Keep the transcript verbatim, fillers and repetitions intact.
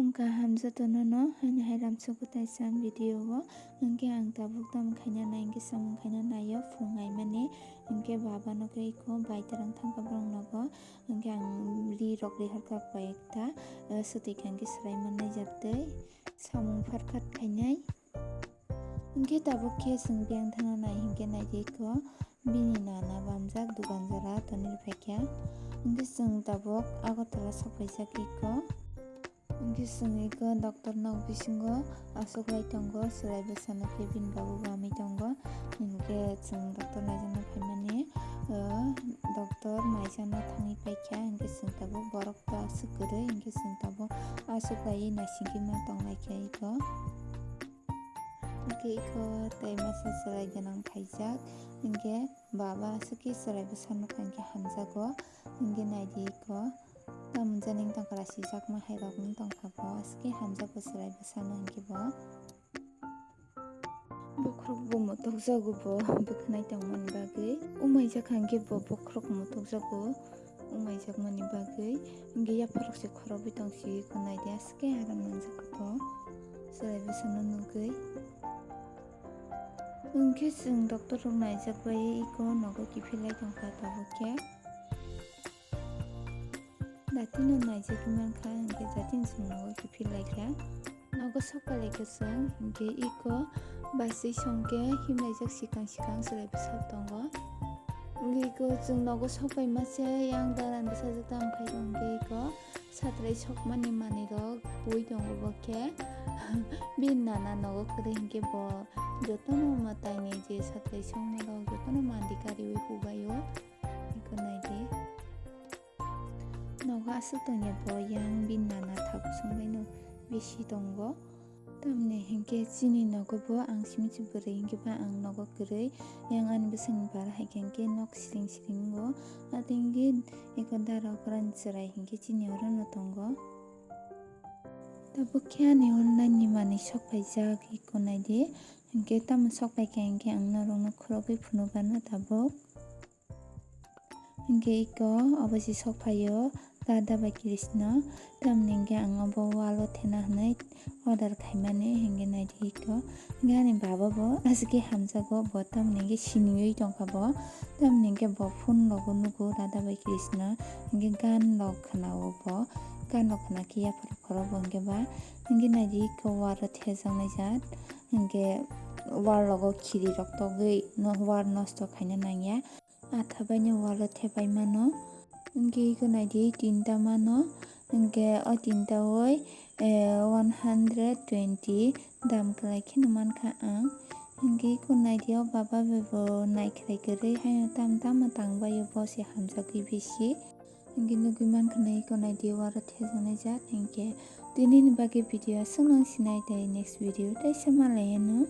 Wngkha hamjatono no, haino hai ramsok kwtai sam video o. Hwnkhe ang tabuk tamo khaina nai, hwnkhe samung khaina naio, phung aimani. Hwnkhe baba no khe iko bai terang thangkha borok nogo. Hwnkhe ang ri rok rihorkha koi ekta, eh, swtwi kha hwnkhe swrai mannai jak tei samung pharkhat khainai. Hwnkhe tabuk khe chwng biyang thangna nai hwnkhe naidi iko bini nana bamjak dugan jora tonwi rwphaikha. Hwnkhe chwng tabuk Agartala sokphaijak iko. Hwnkhe chwng iko doctor nok bisingo achuklai tongo, chwrai bwsano khe bini babu bamwi tongo. Hwnkhe chwng doctor naijakna phaimani, o, doctor naijakna thangwi paikha, hwnkhe chwng tabuk borok ta aswk kwrwi, hwnkhe chwng tabuk achuklaiwi naisingwi ma tonglaikha iko. Hwnkhe iko tei masa chwrai gwnang phaijak, hwnkhe baba aswk khe chwrai bwsa nukha hwnkhe hamjago, hwnkhe naidi iko. Tamo jani wng tongkha, rasijakma hai rok wng tongkha bo, aswk khe hamjago chwrai bwsano hwnkhe bo. Bokhorok bo motokjago bo bwkhanai tongmani bagwi. Umaijak hwnkhe bo bokhorok motokjago, umaijakmani bagwi. Hwnkhe yapharok se khorobwi tongsi iko naidi, aswk khe aram nangjak bo chwrai bwsano nugwi. Hwnkhe chwng doctor rok naijak bai iko nogo kiphilai tongkha tabuk khe. Datino naijagwi mankha, hwnkhe datino chwng nogo kiphil laikha. Nogo sokpailaikha chwng, hwnkhe iko bachwi songkhe himlaijak swkang swkang chwrai bwsao tongo. Hwnkhe iko chwng nogo sokpaima se yang daran bwsajwk tamo khai tongo, hwnkhe iko satrai sokmani manwirok ui tongo bo khe. Bini nana nogo kwrwi hwnkhe bo jotono mwtaini je satrai sokmarok jotono mandi kariui hubaio. Iko naidi. Nogo aswk tongya bo yang bini nana thakusung baino bisi tongo. Tamni hinkhe chini nogo bo ang simi se bwrwi hinkhe ba ang nogo kwrwi yang ani bwsani bara hai khe hinkhe nok siring siring o. Atwng hinkhe eko dara okra ni chwrai hinkhe chini oro no tongo. Tabuk khe ani online ni manwi sok paijak eko naidi. Hinkhe tamo sok paikha hinkhe ang norok no khulogwi phunukgano tabuk. Hinkhe iko obo se sok phaio Radha bai Krishna. Tamni hinkhe ang obo wall o thena hinwi order khaimani, hinkhe naidi iko. Hinkhe ani baba bo aswk khe hamjago bo, tamni hinkhe siniwi tongkha bo. Tamni hinkhe bo phone rogo nugo Radha bai Krishna, hinkhe gan rok khwnao bo. Gan rok khwna khe yaphar phoro bo hinkhe ba. Hinkhe naidi iko wall o thejaknai jat. Hinkhe wall rogo khiri rok togwi no wall nosto khaina nangya. Atha baino wall o thepai mano. Hinkhe iko naidi tinta mano. Hinkhe o tinta oi, eh, one hundred twenty dam kwlai kheno mankha ang. Hinkhe iko naidi o baba bai bo naikhwlai kwrwi haino tamo tamo tangbaio bo se hamjagwi bisi. Hinkhe nugwi mankha na iko naidi wall o thejaknai jat. Hinkhe tinini bagwi video aswk nang sinai tei next video teisa malaiano.